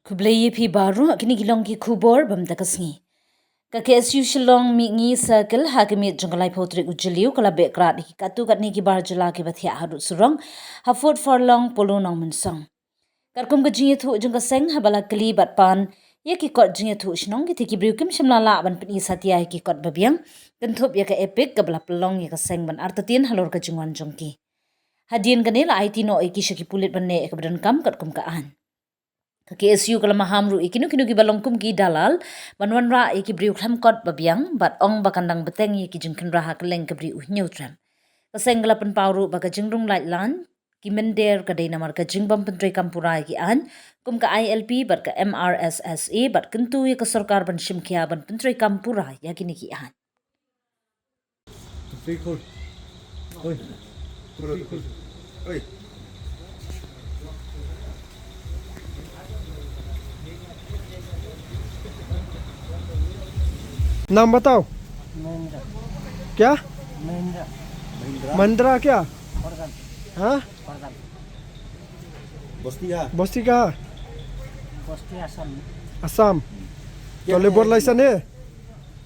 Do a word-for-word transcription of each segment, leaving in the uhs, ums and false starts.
Khublei ïa phi baroh, kine ki long ki khubor bym da ka sngi. Ka K S U Shillong Mihngi Circle ha ka miet jong ka laiphew tarik u Jylliew ka la beh krad ïa ki katto katne ki bar jylla kiba thiah haduh surok ha Fort Furlong, Polo, Nongmynsong. Katkum ka jingïathuh jong ka seng, haba la kylli bad pan ïa ki kot jingïathuh shnong, kitei ki briew kim shym la lah ban pyni satia ïa ki kot babiang kynthup ïa ka EPIC kaba la pynlong ïa ka seng ban artatien halor ka jingwan jong ki. Hadien kane la aiti noh ïa ki sha ki pulit ban leh ïa kaba donkam katkum ka aiñ. Ka K S U ka la maham ruh ïa kino kino kiba long kum ki dalal ban wanrah ïa ki briew khlem kot babiang, bad ong ba kan dang bteng ïa ki jingkhynra ha kylleng ka Bri U Hynñiewtrep. Ka seng ka la pynpaw ruh ba ka jingrung lait laiñ ki mynder ka dei namar ka jingbym pyntreikam pura ïa ki aiñ kum ka I L P bad ka M R S S A, bad kyntu ïa ka sorkar ban shim khia ban pyntreikam pura ïa kine ki aiñ. नाम बताओ। महिंद्रा। क्या? महिंद्रा। महिंद्रा क्या? फॉर्च्यूनर। हाँ? फॉर्च्यूनर। बस्ती कहाँ? बस्ती कहाँ? बस्ती असम। असम। तो क्या लेबर है? लाइसेंस है?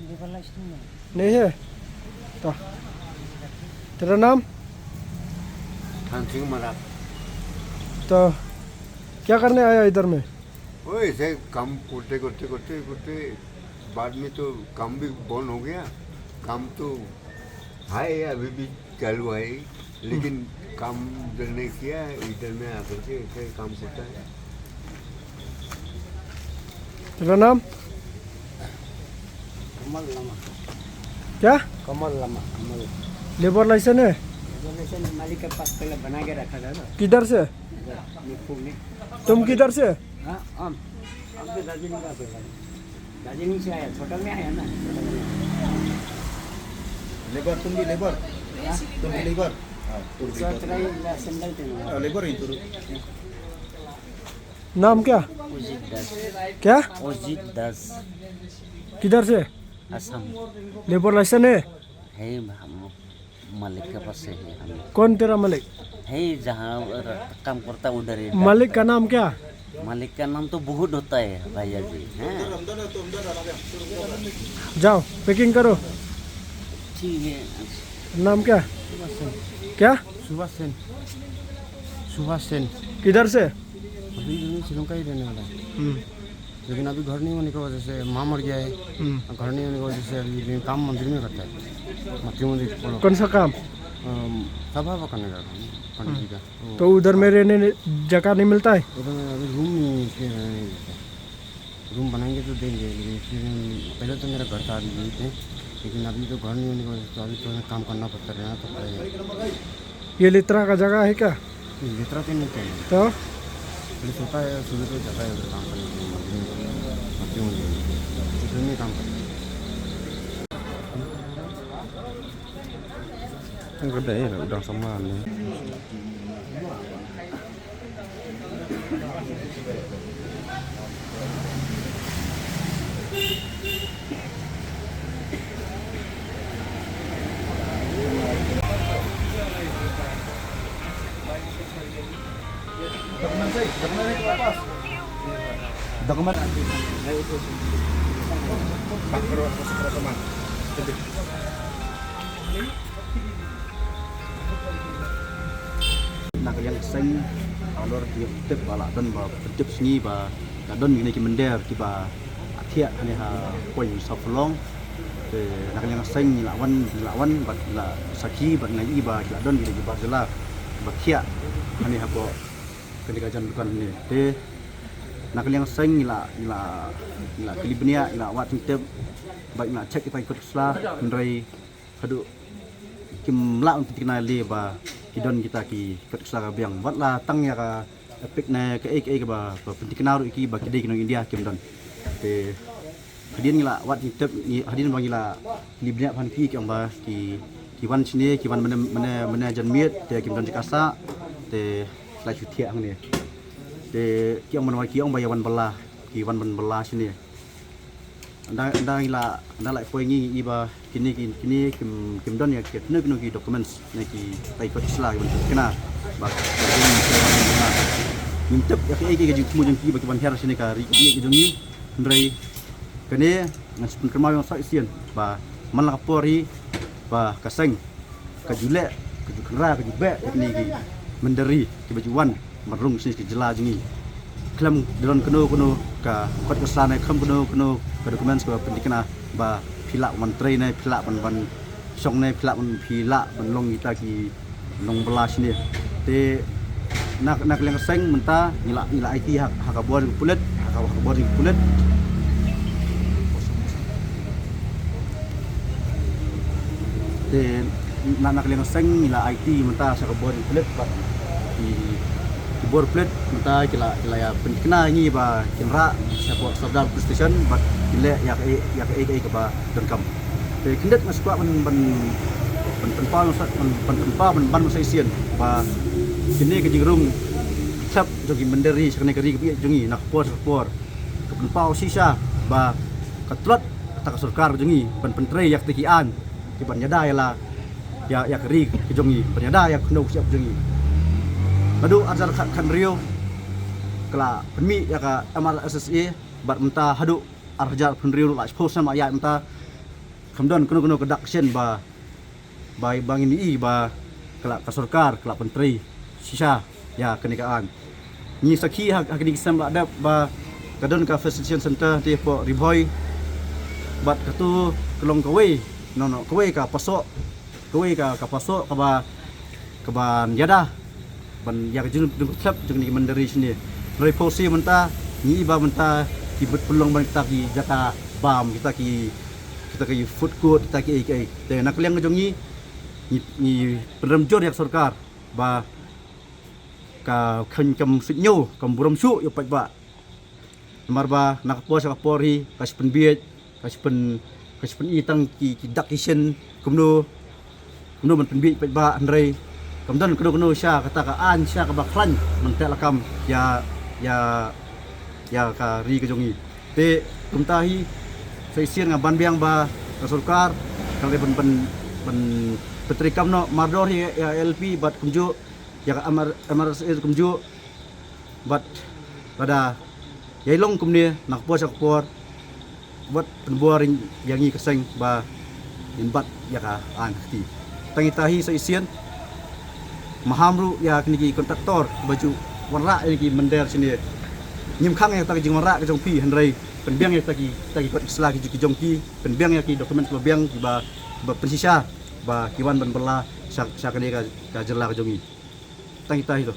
लेबर लाइसेंस नहीं। नहीं है? तो तेरा नाम? थान सिंह मराठ। तो क्या करने आया इधर में? वो ऐसे काम करते, करते, करते, करते बाद में तो काम भी बंद हो गया। काम तो है, अभी भी चालू है, लेकिन काम इधर नहीं किया, इधर में आकर के ऐसे काम करता है। तेरा नाम? कमल लामा। क्या? कमल लामा, कमल। लेबर लाइसेंस है? लेबर लाइसेंस मालिक के पास पहले बना के रखा था ना। किधर से? इधर, निपुण ने। तुम किधर से? हाँ, हम, हम तो दार्जिलिंग का थे। दार्जिलिंग से आया, छोटा में आया ना। लेबर, तुम भी लेबर? हाँ। तुम भी लेबर? हाँ, तुम भी दूसरा लेबर। ट्राई ला सैंडल थे ना। हाँ, लेबर ही तो। नाम क्या? अजीत दास। क्या? अजीत दास। किधर से? असम। लेबर लाइसेंस है? है, हम मालिक के पास से है हम। कौन तेरा मालिक? है, जहाँ र-, काम करता उधर ही। मालिक का नाम क्या? मालिक का नाम तो बहुत होता है, भैया जी। हैं? जाओ, पैकिंग करो। ठीक है। नाम क्या? सुभाष सेन। क्या? सुभाष सेन। सुभाष सेन। किधर से? अभी तो मैं श्रीलंका ही रहने वाला है। हम्म। लेकिन अभी घर नहीं होने की वजह से, माँ मर गया है। हम्म। घर नहीं होने की वजह से अभी मैं काम मंदिर में करता है, मातृ मंदिर खोलो। कौन सा काम? अम, सभा करने का काम, पंडित जी का। हम्म। वो तो उधर में रहने ने-, जगह नहीं मिलता है? उधर में अभी रूम नहीं, नहीं मिलता है। रूम बनाएंगे तो देंगे, लेकिन फिर पहले तो मेरा घर था, अभी यहीं पे, लेकिन अभी तो घर नहीं होने की वजह से अभी तो हमें काम करना पड़ता, रहना तो पड़ेगा। ये लित्रा का जगह है क्या? लित्रा तो नहीं चाहिए। तो? पुलिस होता है, सुबह तो जाता है उधर काम करने के लिए, मंदिर में, मंदिर में, उसमें काम करता है। Ang ganda eh, udang sama ni. Dokumen. Na ka liang seng, halor ki tip ba la don ba pyntip sngi ba la don kine ki mynder kiba thiah hangne ha Point Sawphlong. Te na ka liang seng ngi la wan, ngi la wan bad ngi la sakhi bad ngi la ïohi ba ki la don kine ki bar jylla ba thiah hangne hapoh kane ka jan dukan hangne. Te na ka liang seng ngi la, ngi la, ngi la kylli bniah, ngi la wad jingtip bad ngi la check kita ki kot ki sla, hynrei haduh kim lah ban pynthikna lei ba ki don kita ki kot ki sla ka biang. Wat la tang ïa ka EPIC ne kaei kaei kaba, ba pynthikna ruh ïa ki ba ki dei ki nong India kim don. Te hadien ngi la wad jingtip, ngi, hadien ba ngi la kylli bniah bad ki, ki ong ba ki, ki wan shane, ki wan mynne, mynne, mynne janmiet, te kim don jaka sah, te la shu thiah hangne. Te ki ong ban wan, ki ong ba ïa wan bylla, ki wan ban bylla shane. Ynda ynda ngi la ynda la poi ngi i ba kine ki kine kim kim don ïa ki kino kino ki documents ne ki tai kot sla ki ban kena ba ngim tip ïa ki ei ki jingthmu jong ki ba ki ban hiar shane ka ri ka jong ngi. Hynrei kane ngan shu pynkynmaw ïa nga sa shisien ba man la ka por hi ba ka seng ka ju leh ka ju kynra ka ju beh ïa kine ki mynder ri kiba ju wan ban rung shane ka jylla jong ngi. Khlem don kano kano ka kot ka sla ne khlem kano kano ka documents kaba pynthikna ba phi lah ban trei ne phi lah ban ban shong ne phi lah ban phi lah ban long kita ki nongbylla shane. Te na na ka liang ka seng mynta ngi la ngi la aiti ha ha ka bor jong ka pulit ha ka ha ka bor jong ka pulit. Te na na ka liang ka seng ngi la aiti mynta sha ka bor jong ka pulit bad ki ki bor pulit mynta ki la ki la ïa pynthikna ïa ngi ba kin rah sha ka Sawdar Police Station bad kin leh ïa ka ei ïa ka ei ka ei kaba donkam. Te khyndiat nga sngewkwah ban ban ban pynpaw ban ban pynpaw ban ban sa shisien ba kine ka jingrung thlep jong ki mynder ri sha kane ka ri ka jong ngi na ka por sha ka por ka pynpaw shisha ba ka tlot kata ka sorkar jong ngi ban pyntrei ïa kata ki aiñ ki ban ïada ïa la ïa ïa ka ri ka jong ngi ban ïada ïa ka khyndew ka shyiap jong ngi. Naduh arhajar khat khathynriew ka la pynmih ïa ka M R S S A bad mynta haduh arhajar hynriew la shiphew snem la ïaid mynta kam don kano kano ka dak shen ba ba ba ngin i ba ka la ka sorkar ka la pyntrei shisha ïa kane ka aiñ. Ngi sakhi ha ha kine ki snem la dep ba ka don ka facilitation center te hapoh Ri Bhoi bad katu ka long kawei no no kawei ka pasoh kawei ka ka pasoh kaba kaba ïada ban ïa ka jingduk thlep jong kine ki mynder ri shane. Hynrei phew snem mynta ngi i ba mynta ki bit pynlong ban kita ki jaka bam kita ki kita ki food court kita ki ei ki ei. Te na ka liang ka jong ngi ngi ngi pynrem jur ïa ka sorkar ba ka kheiñ kam suidñiew kam burom shuh ïa u paidbah. Namar ba na ka por sha ka por hi ka shu pynbieit ka shu pyn ka shu pyni tang ki ki dak ki shin kumno kumno ban pynbieit paidbah hynrei kam don kano kano sha kata ka aiñ sha kaba khlaiñ ban teh lakam ïa ïa ïa ka ri ka jong ngi. Te kumta hi sa shisien nga ban biang ba ka sorkar ka dei ban ban ban pyntrei kam noh mardor hi ïa L P bad kumjuh ïa ka M R, M R S A kumjuh bad lada ïai long kumne na ka por sha ka por bad pynbor ïa ngi ka seng ba ngin bat ïa ka aiñ ka kti. Tang ita hi sa shisien maham ruh ïa kine ki kontraktor ba ju wanrah ïa ki mynder shane. Ngim khang ïa kata ka jingwanrah ka jong phi hynrei pynbiang ïa kata ki kata ki kot ki sla ki jong ki pynbiang ïa ki document ba biang kiba ba pynshisha ba ki wan ban bylla sha sha kane ka ka jylla ka jong ngi. Tang ita hi to.